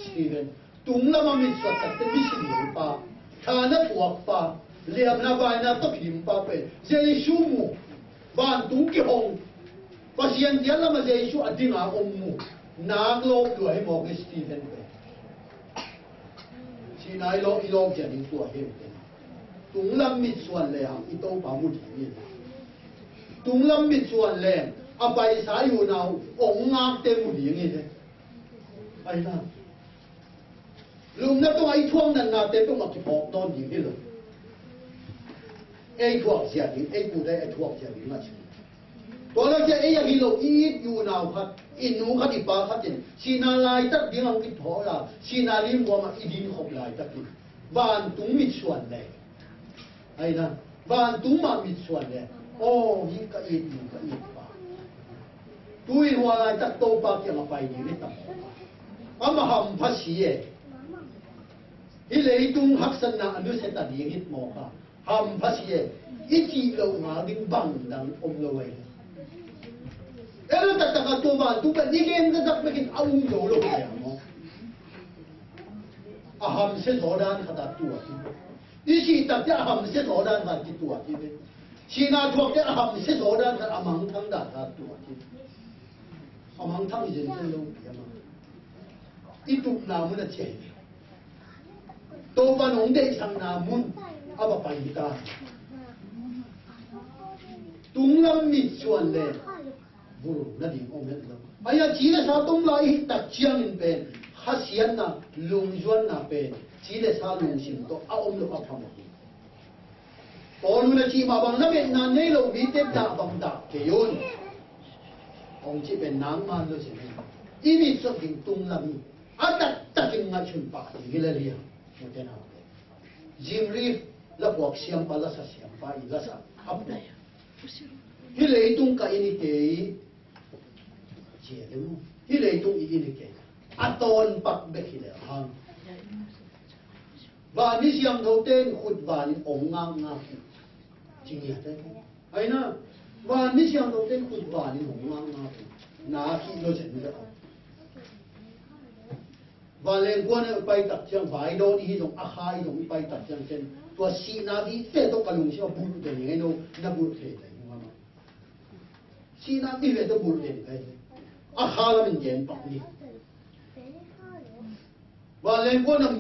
Stephen. Tunglam a mitsuan takte misi lianpa, tha na thuakpa, liamna baina tawh kidimpa pen Jesu mu, vantung kihong, Pasian kiang lamah Jesu a dinga om mu, nak lawp lua hi mawk hi Stephen pen. Sihna i lawp, i lawp zia ding tua hi. Tunglam mitsuan leng i Topa mu ding hi. Tunglam mitsuan leng a paisa i unau hong ngakte mu ding hi. Ai na. Lupna tungah i thuak natnate tungah kiphawk nawn ding hi lo. Ei thuak zia ding, ei pu dai a thuak zia ding a ci. Tua leh cia ei a hi lo, i it i unau khat, i nu khat, i pa khat in sihna laitak ding a hong kithawi a, sihna lim guam ah i din khop laitak in vantung mitsuan leng, ai na, vantung mah mitsuan leng, aw, hih ka it nu, ka it pa, tu-in hua laitak Topa kiangah pai ding hi tam. Amah hampha si e. Hih leitung haksatna a nusia ta ding hi mawk a. Hampha si e, i cih loh ngal ding bang dang om lo e. E lo taktak a tua vantung pen i gen taktak bekin a um zo lo e maw? A hamsia zaw dan khat a tuat hi. I sih takte a hamsia zaw dan khat kituat hi ve. Sihna thuakte a hamsia zaw dan khat, a mangthang dan khat tuat. A mangthang hi zenzen lo pi a ma. I tupna mun a ciah hi. Topa'n hong deihsakna mun a va pai hi ta. Tunglam mitsuan le vur nading om het lo. Ahi a ci le sa tom lai i hih tak ciangin pen khasiatna, lungzuanna pen ci le sa lungsim tawh a om lo a phamawh hi. Paul in a cih mah bang lametna nei lo mite dah bang dah kei un. Hong cih pen nangman lo zen hi. I mitsuan ding tunglam hi. A taktakin ngaihsun pah ding hi le liang. Mute na. Jim Reeves la puak siampa, la sa siampa, i la sa a puak. Hih leitung ka inn hi kei. Cia ding uh. Hih leitung i inn hi kei. A tawnpak bek hi le hang. Van mi siangthote in khut van in hong ngakngak hi. Ci ngiat hi. Ahi na, van mi siangthote in khut van in hong ngakngak hi. Na khih lo zen hi le hang. Vanleng kuan ah i pai tak ciang, vai dawn i hi zong, a kha i zong i pai tak ciang cian, tua sihna vive tawh ka lungsim a bulh den hi ngai no, na bulh thei ta hi ngai ma. Sihna vive tawh bulh den hi ngai. A kha lam in gen pak ni. Vanleng kuan ah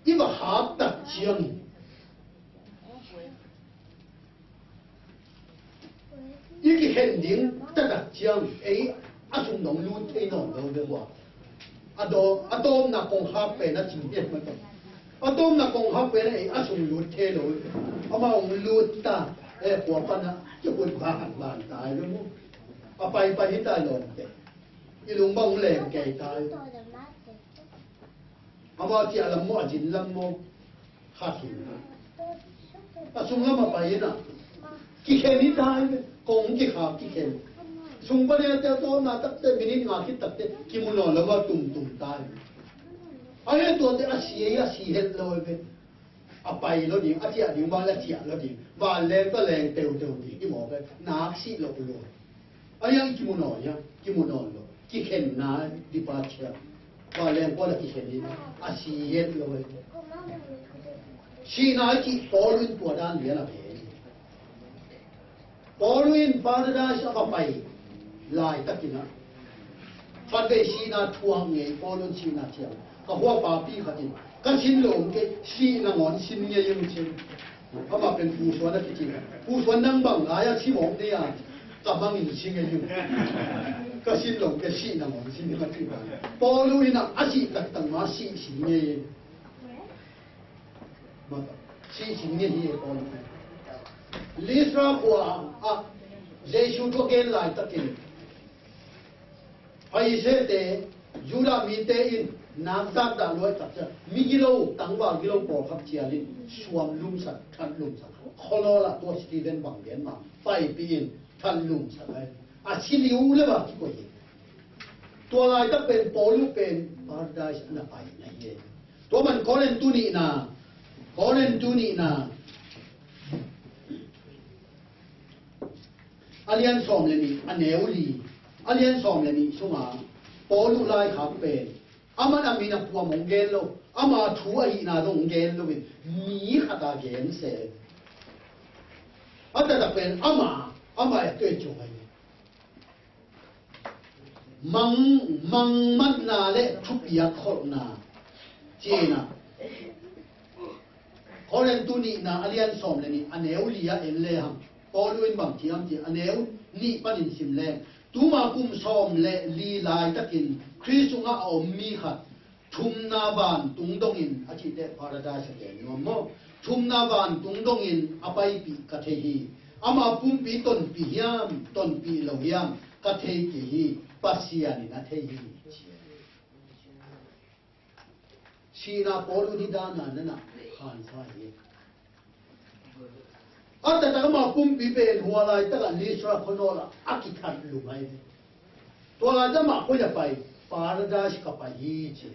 i va khak tak ciang, i kikhen ding taktak ciang ei a sung dong lut thei nawn lo ve hua. A daw, a tawpna kongkhak pen a cing hiat mah tawh. A tawpna kongkhak pen ei a sung lut thei lo ve. Amah hong lut ta, eh, khua pan a kihut ban ban ta hi ve mu. A paipai hi ta lawmte. I lung bang hong leng kei ta hi. Amah ciah lam maw, a zin lam maw, khat hi. A sung lam a pai in a, kikhen hi ta hi ve, kong kikhak kikhen. Sung pan a tel tawmna takte, minute nga khit takte, kimu nawn lo a tumtum ta hi. A heh tuate a si hi, a si het lo hi ve. A pai lo ding, a ciah ding, van a ciah lo ding, vanleng tawh leng teuteu ding, i mawk ve, nak sih lo lo. A yang kimu nawn, yang kimu nawn lo. Kikhenna departure. Vanleng kuan a kikhen hi, a si het lo hi. Sihna i cih Paul in tua dan lian a pe hi. Paul in Paradise a va pai laitakin a, khatvei sihna thuak ngei, Paul in sihna ciang. Ka huapapi khat in, ka sin lo kei, sih nangawn sin ngei ing ci. Amah pen Pu Suan a kici. Pu Suan nang bang lai a si mawk ni a, ka bangin si ngei ing. Ka sin lo kei, sih nangawn sin ngei ing a ci bang. Paul in a, a sih taktak ma sih sin ngei ing. Sih sin ngei hi e Paul in. Listra khua ah Jesu thu a gen laitakin, Pharisee-te, Judah mite in nak zakdah luai tak ciang, migilo, tangval gilo pawlkhat cial in suam lumsak, that lumsak. Khuanawl ah tua Stephen bang gen mah, paipih in that lumsak ai. A si liu le va kikoih hi. Tua laitak pen Paul pen Paradise a na pai na hi e. Tua man Korintu nihna, Korintu nihna, a lian sawm le nih, a neu li, a lian sawm le nih sunga Paul laikhak pen, aman a min a puam hong gen lo, ama thu ahihna zong hong gen lo in, mi khat a gen se. A taktak pen ama, ama e tuai ciang ai. Mang, mangmatna le thupiak kholhna cihna. Korintu nihna a lian sawm le nih a neu li ah en le hang. Paul in bang ci hiam cih a neu nih panin sim leng. Tuma kum sawm le li laitakin Khrih sungah a om mi khat thumna vantung dongin a cihte Paradise a gen nuam maw? Thumna vantung dongin a paipih ka thei hi. Ama pumpi tonpih hiam, tonpih lo hiam ka thei kei hi. Pasian in a thei hi. Sihna Paul in hih dan a na na khansa hi. A taktak ama pumpi pen hua laitak ah Listra khuanawl ah a kithat lum ai ve. Tua laitak amah koi a pai, Paradise ka pai hi ci.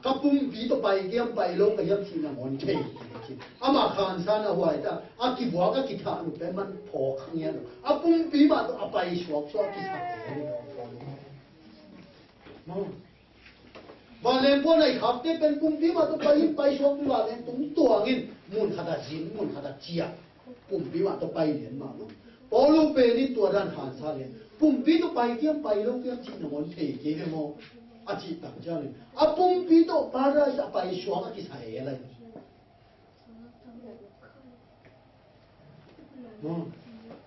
Ka pumpi tawh pai kei hiam pai lo ka hiam cih nangawn thei kei ci. Ama khansa na huai ta, a kivuak a kithat lum pen man phawk kha ngiat lo. A pumpi mah tawh a pai suaksuak a kithat kei hi. Vanleng puan a i khakte pen pumpi mah tawh pai in, pai suak in vanleng tung tuang in, mun khat a zin, mun khat a ciah, pumpi mah tawh pai lian mah lo. Paul Pen in tua dan khansa le, pumpi tawh pai kiam pai lo kiam cih nangawn thei kei ve maw? A cih tak ciangin a pumpi tawh Paradise a pai suak a kisa e lai.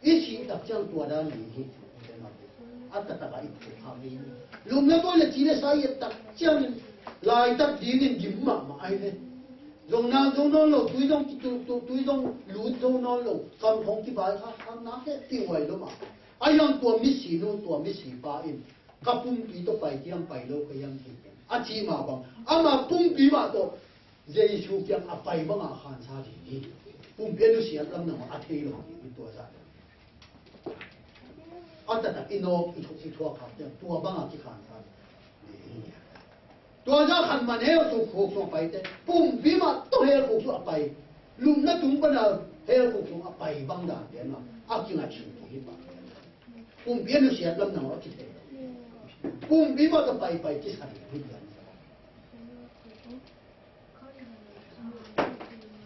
I sih tak ciang tua dan ding hi. A taktak a i phuh kha hi. Lum le gual le ci le sa i et tak ciangin laitak dingin gim mahmah ahi ve. Zong nang zo nawn lo, tui zong kitu, tu, tui zong lut zo nawn lo, kam khong kivai kha, kha nak he ti huai lo mah. A hiang tua misi nu, tua misi pa in ka pumpi tawh pai kiam pai lo ka hiam ti a ci mah bang, ama pumpi mah tawh Jesu kiang a pai banga khansa ding hi. Pumpi a nusiat lam nang a thei lo ding hi tua zah. A taktak i nawk i thuak i thuak khak ciang tua banga kikhansa ding hi. Tua zah khan man hell khuk sung a paite, pumpi mah tawh hell khuk sung a pai, lupna tung pana hell khuk sung a pai bang dan te mah a kingaihsun ding hi bang. Pumpi a nusiat lam nang a kithei. Pumpi mah tawh pai pai kisa ding hi bang.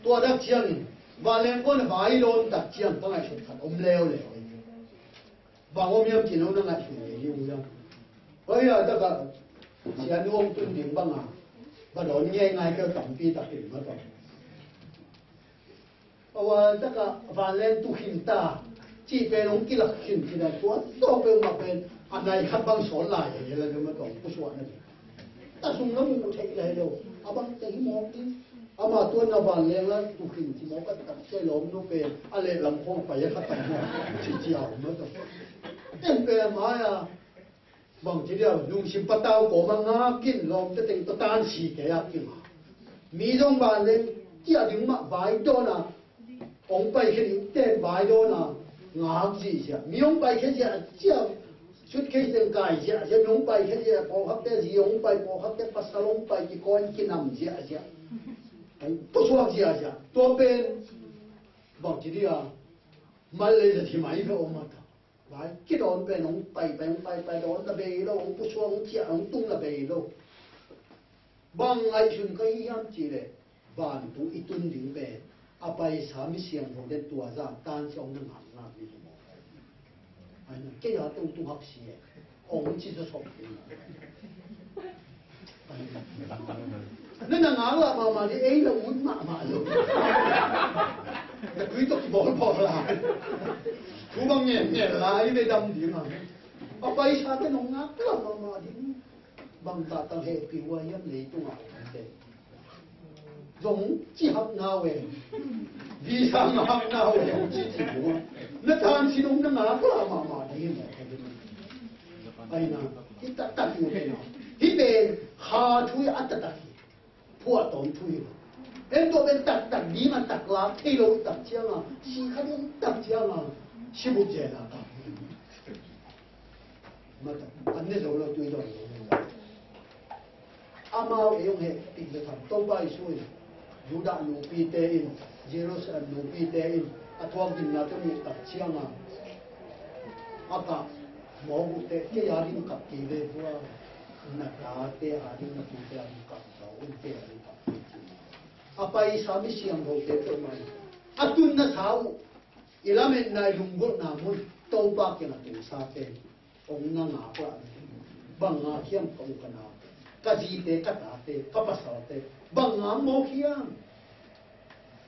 Tua dak ciangin vanleng kuan a vai dawn tak ciang ka ngaihsut khat om leuleu. Bang om hiam cih no na ngaihsut kei ding uh hiam? Hoi a taka sianu hong tun ding banga va dawn ngeingai keu tampi takin va tawh. A vai taka vanleng tu khin ta cih pen hong kilak khin khin a, tua tawh peuhmah pen a nai khat bang sawl lai hi la deuh ma tawh pusuahna ding. Ta sung na muh theih lai lo. A bang te hi mawk ding. Ama tuan na vanleng la tu khin ci mawk a tak cia lawm nu pen a lehlam khong pai a khat pai mawk ci cia om na tawh. Ten pen a mai a bang ci dia lungsim patau kawma ngak in lawmte teng tawh tansi kei a kinga. Mi zong vanleng cia ding mah vai dawn a hong paikhia dingte vai dawn a ngak zihziah. Mi hong paikhia ziahziah, suitcase teng kai ziahziah, mi hong paikhia ziah, pawlkhatte zi hong pai, pawlkhatte pasal hong pai, kikawi kinam ziahziah, hong pusuak ziahziah. Tua pen bang ci dia mal lei zat hi mai ve om a ta. Vai kidawn pen hong pai pai, hong pai pai, dawn na bei lo, hong pusuak, hong ciah, hong tung na bei lo. Bang ngaihsun ka hi hiam cih leh vantung i tun ding pen a paisa mi siangtho den tua zah tansia hong na ngakngak ni hi maw? Ai na, kei a tungtung hak si e. Hong ci zawsop ding. Na na ngaklah mahmah ding, ei na ut mahmah lo. Na tui tawh kibawlbawl lai. Thu bang ngen ngen lai, i ve dam ding a. A paisa te nong ngaklah mahmah ding. Bang tahtang hehpih uh a hiam leitungah te. Zong ci hak nau e. Visa ngak hak nau e, hong ci ci uh. Na tansin hong na ngaklah mahmah ding. Ai na, hi taktak hi uh pen. Hi pen, kha thu hi a taktak hi. Phuahtawm thu hi. En tua pen taktak ding a taklak thei lo tak ciang a, si kha ding tak ciang a, si but zen a tak. Mata, an ne zo lo, tui dawn zo lo. Amau ei hong hehpih bek tham, Topa Jesu in Judah nupite in, Jerusalem nupite in a thuak dinna tawh nih tak ciang a, a kah mawk uh teh, kei a ding kap kei ve, tua na tate a ding, na tute a ding kap zo in, kei a ding kap kei ci. A paisa mi siangthote peuhmah in a tunna sa uh, i lametna, i lunggulhna mun, Topa kiangah tungsate hong na ngaklah ding. Bang ngak hiam, ka u ka nau, ka zite, ka tate, ka pasalte, bang ngak mawk hiam?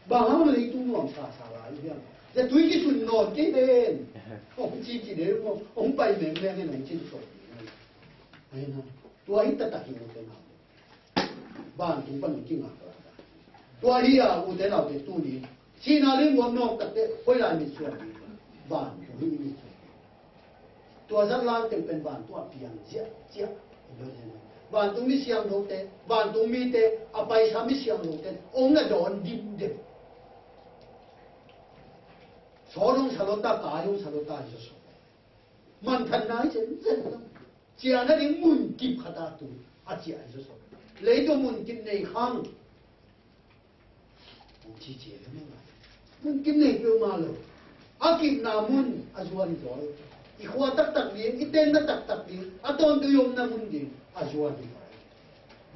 Bang hang leitung nuamsa sa lai hiam? Zia tui kisun nawn kei den. Hong ci ci den, hong pai mengmeng in hong cin sawh. Ai na, tua hi taktak hi u te nau. Vantung pan hong kingak lai. Tua hi a, u te nau te, tuni sihna lei muan nawk tak teh hoih lai mitsuan ding? Vantung hi mitsuan. Tua zat lai teng pen vantung a piang ziahziah. Vantung mi siangthote, vantung mite, a paisa mi siangthote hong na dawn dimdem. Sawl hong sa lo ta, kai hong sa lo ta hi zawsop. Manthanna hi zenzen lo. Ciahna ding munkip khat ah tu a ciah hi zawsop. Leitung munkip nei khang. Hong ci ci le meng a, munkip nei peuhmah lo. A kipna mun a zuan hi zaw. I khua taktak ding, i tenna taktak ding, a tawntung i omna mun ding a zuan hi zaw.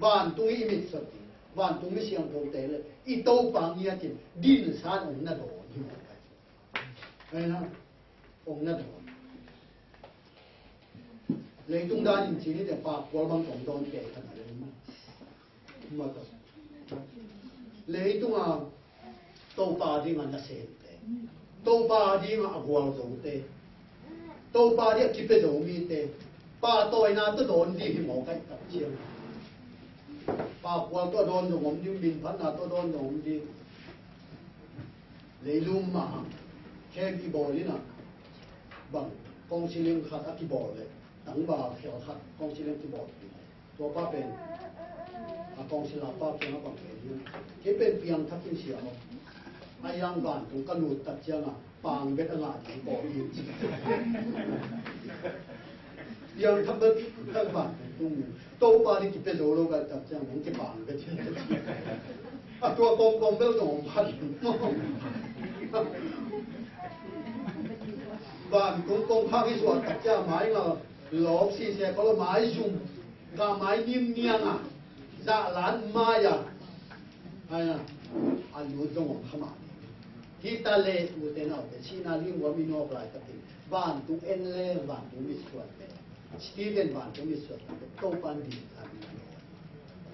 Vantung i mitsot ding, vantung mi siangthote le i Topa ngiat in dinsan hong na dawn hi mawk. Amen. Kong na dawn. Leitung dan in ci ni teh, pakkual bang kong dawn kei ka na lei maw. Maw tawh. Leitung a Topa ding a nasemte, Topa ding a gualzote, Topa ding a kipia zo mite, pahtawina tawh dawn ding hi mawk ahih tak ciang, pakkual tawh dawn dong om ding, minphatna tawh dawn dong om ding. Leilung mah ah khem i bawl in ah, bang kawngsiling khat a kibawl leh, tangval khel khat kawngsiling kibawl. Tua pa pen a kawngsila pa kiangah bang gen hiam? Kei pen piangthak in sia aw. A iang vantung ka lut tak ciangah pang bet a ngah ding bawl hi. Piangthak bet a vantung tung. Topa ding kipia zo lo ka tak ciang hong kipang bet hi. A tua kawmkawm bel zong hong phat. Vantung kongkhak i suah tak ciang mai ngah lawk sise kolo mai zum. Gah mai nim niang a, zahlan mai a, ai a, a lut zong om kha mah. Hi ta leh ute naute, sihna limguam i nawk laitakin vantung en leng vantung mitsuan pen, Stephen vantung mitsuan pen Topa'n ding kha,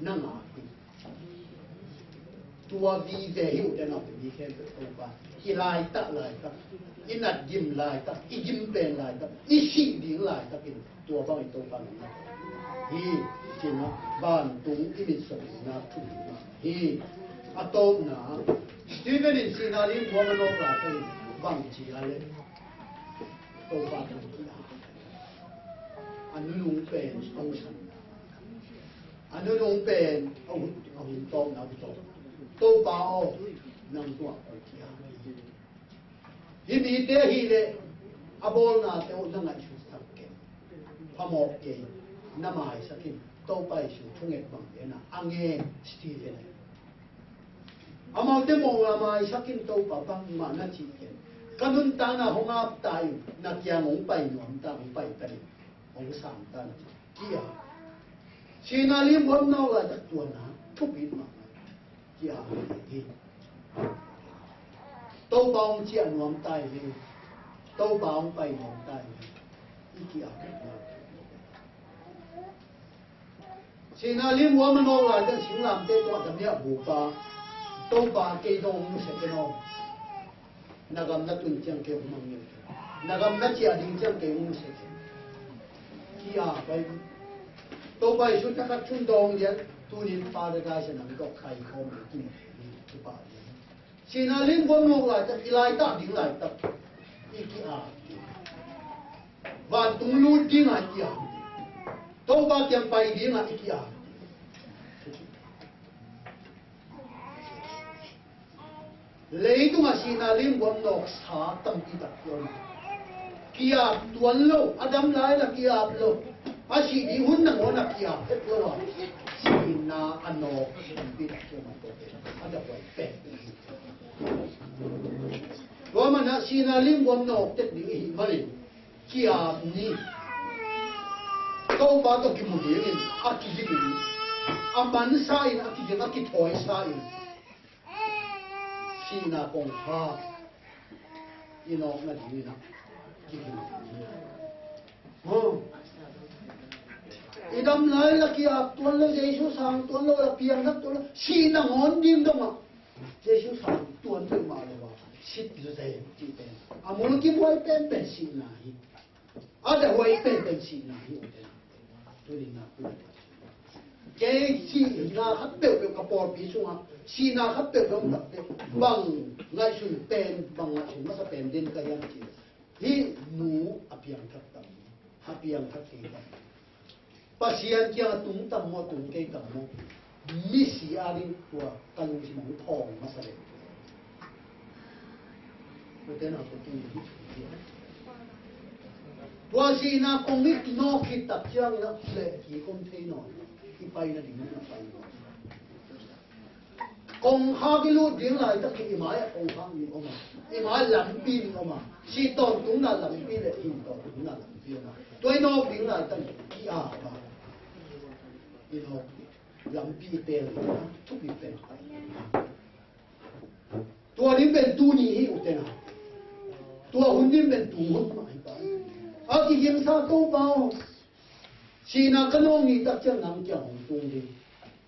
na ngak hi. Tua vive hi ute naute, mi khempeuh Topa i laitak, laitak, i natgim laitak, i gim pen laitak, i sih ding laitakin tua bang i Topa nong na hi. Cina vantung i mitsuan na thu hi. A tawpna, Stephen in sihna limguam a nawk laitakin bang ci a leh Topa thu hi a, a nunung pen a hun san a nunung pen a hun, a hun tawpna a hun tawp. Topa aw, nang tungah kong kiang hi. Hih mite ahih leh a bawlnate uh na ngaihsutsak kei. Phamawh kei, na maisak in. Topa Jesu thunget bang hi na a ngen Stephen. Amaute mawh a maisak in, Topa bangmah na cih kei. Ka nuntakna hong ap ta in, na kiang hong pai nuam ta, hong pai ta in. Hong sang ta na ci. Kia. Sihna limguam nawk laitak tua na thupi mahmah. Kia hi. Topa hong ciah nuam ta hi. Topa hong pai nuam ta hi. I kia. Sihna limguam a nawk laitak singlamteh tungah damiah bupa. Topa kei zong hong nusia ken aw. Na gam na tun ciang kei hong mangngilh. Na gam na ciah ding ciang kei hong nusia ken. Kia pai. Topa Jesu thakhat thun dawng lian, tunin Paradise ah nang tawh kaikhawm ding tun kipa ding. Sihna limguam nawk laitak, i laitak ding laitak i ki-ap. Vantung lut dingah i ki-ap. Topa kiang pai dingah i ki-ap. Leitungah sihna limguam nawksa tampi tak hi om. Ki-ap tuan lo, a dam lai la ki-ap lo. A sih ding hun nangawn a ki-ap het lo a, sihna a nawk tampi tak hi om a, tua pen a dak huai pen. Tua manah sihna limguam nawk tek ding i hih manin ki-ap ni. Topa tawh kimu dingin a kiging in, a mansa in, a kiging, a kithawisa in, sihna kongkhak i nawk nadingin ah kiging. Huh. I dam lai la ki-ap tuan lo, Jesu sang tuan lo, la piangthak tuan lo, sihna ngawn ding dongah Jesu sang tuan peuhmah lo a, sit lo zen cih pen a mulkimhuai penpen sihna hi. A dehuai penpen sihna hi. Tuni na kei sihna khat peuhpeuh ka pawlpi sungah sihna khat peuhpeuh om takte bang ngaihsun pen, bang ngaihsun masa pen den ka hiam cih leh, hih nu a piangthak tam, a piangthak kei tam. Pasian kiangah tung tam maw, tung kei tam maw, misi ading tua ka lungsim hong thawng masa leh. Ute naute, tua sihna kong i nawk khit tak ciangin a leh kikum thei nawn, i pai nading na pai nawn. Kongkhak i lut ding laitak hi, i mai-ah kongkhak nih om a, i mai lampi nih om a, sih tawntungna lampi le hing tawntungna lampi om a, tua i nawk ding laitak hi, ki-ap a, i nawk lampi i teel ding a thupi pen. Tua ding pen tuni hi, ute naute. Tua hun dim pen tung hun mah hi ta. A kigimsa Topa aw, sihna ka nawng ni tak ciang nang kiang hong tung ding.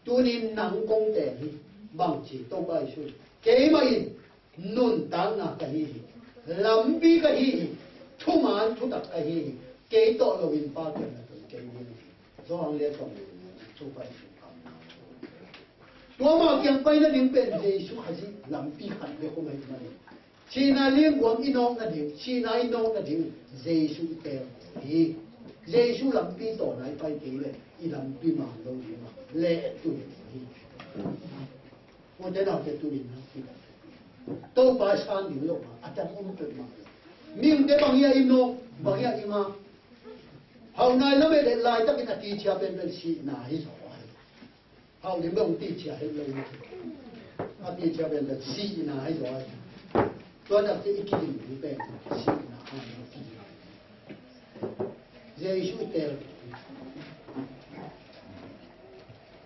Tunin nang kong teel hi. Bang ci Topa Jesuh in, keimah in nuntakna ka hi hi. Lampi ka hi hi. Thuman thutak ka hi hi. Kei tawh loin Pa kiang na tun kei ding hi. Johan lian sawm le nih, Topa Jesuh kamna. Tua mah kiang pai nading pen Jesuh Khazih lampi khat bek om ahih manin, sihna limguam i nawk nading, sihna i nawk nading Jesuh i teel hi. Jesuh lampi tawh na i pai kei leh i lampi man lo ding a, leh tu hi. Ute naute, tunin na Topa san ding lo mah a tam om peuhmah lo. Mihingte bang hiam i nawk, bang hiam i ngak, hauh nai lamet leh laitakin a ticia penpen sihna hi zaw ahi. Hauh ding bang ticia hi lo mah. A ticia penpen sihna hi zaw ahi. Tua nak ci i kidim ding pen sihna ahi. Jesuh i teel.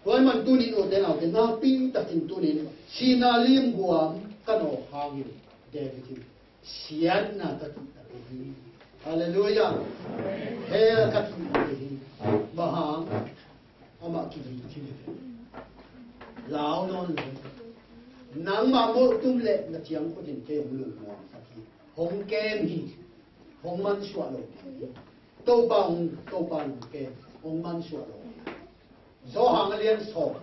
Tua ahih man tunin ute naute, nakpi takin tunin sihna limguam ka nawk hangin David in, siatna ka kihta kei hi. Halleluiah. Hell ka kihta kei hi. Bang hang? Amah kiging khin hi. Lau nawn lo. Nangmah mawhtum leh na ciangkhut in kei hong lungmuang sak hi. Hong kem hi. Hong mansuah lo hi. Topa hong, Topa hong kem, hong mansuah lo hi. Johan a lian sawm,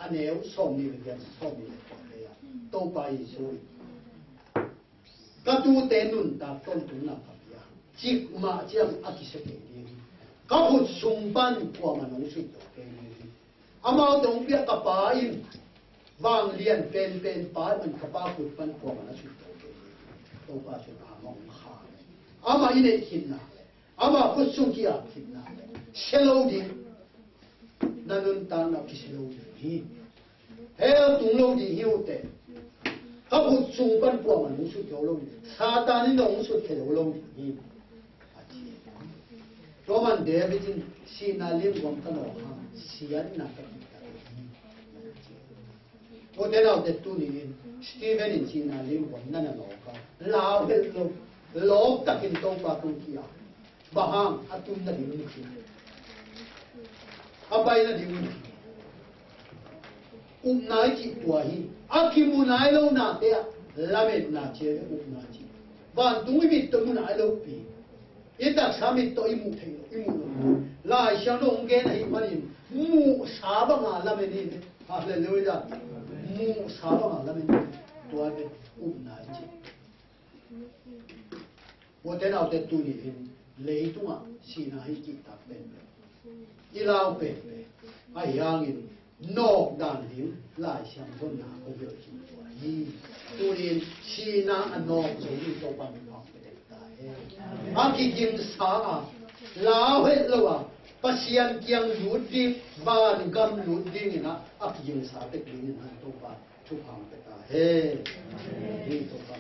a neu sawmnih le giat, sawmnih le kua te ah Topa Jesuh in, ka tuute nuntak tawntungna ka pia, cikmah ciang a kisia kei ding hi. Ka khut sung pan kuamah in hong suihto kei ding hi. Amaute hong piak ka Pa in vanglian penpen Pa in ka Pa khut pan kuamah in a suihto kei ding hi. Topa Jesuh in amah hong khak hi. Amah i neih khitna leh, amah khut sung ki-ap khitna leh sia lo ding. Na nuntakna kisia lo ding hi. Hell tung lo ding hi ute. Ka khut sung pan kuamah in hong sutkhia lo ding. Satan in hong sutkhia lo lo ding hi. A ci. Tua man David in sihna limguam ka nawk hang siatna ka kihta hi. Ute naute, tuni in Stephen in sihna limguam na na nawk a, lau het lo, lawp takin Topa tung ki-ap. Bang hang? A tun nading um khin, a pai nading um khin. Upna i cih tua hi. A kimu nai lo nate ah lametna ci a, upna ci. Vantung i mit tawh mu nai lo pi. I taksa mit tawh i muh theih loh, i muh loh. Lai Siangtho hong gen ahih manin muhsa banga lamen in. Halleluiah. Muhsa banga lamen in. Tua pen upna i cih. Ute naute, tuni in leitungah sihna hi kihtak penpen, i lau penpen, ahi hangin nawk dan ding Lai Siangtho na ko hi lo hi. Tuni in sihna a nawk zo ding Topa in thupha hong pia ta hen. A kigimsa a, lau het lo a, Pasian kiang lut ding, vangam lut dingin a, a kigimsa tek dingin a Topa thupha hong pia ta hen. Hi Topa.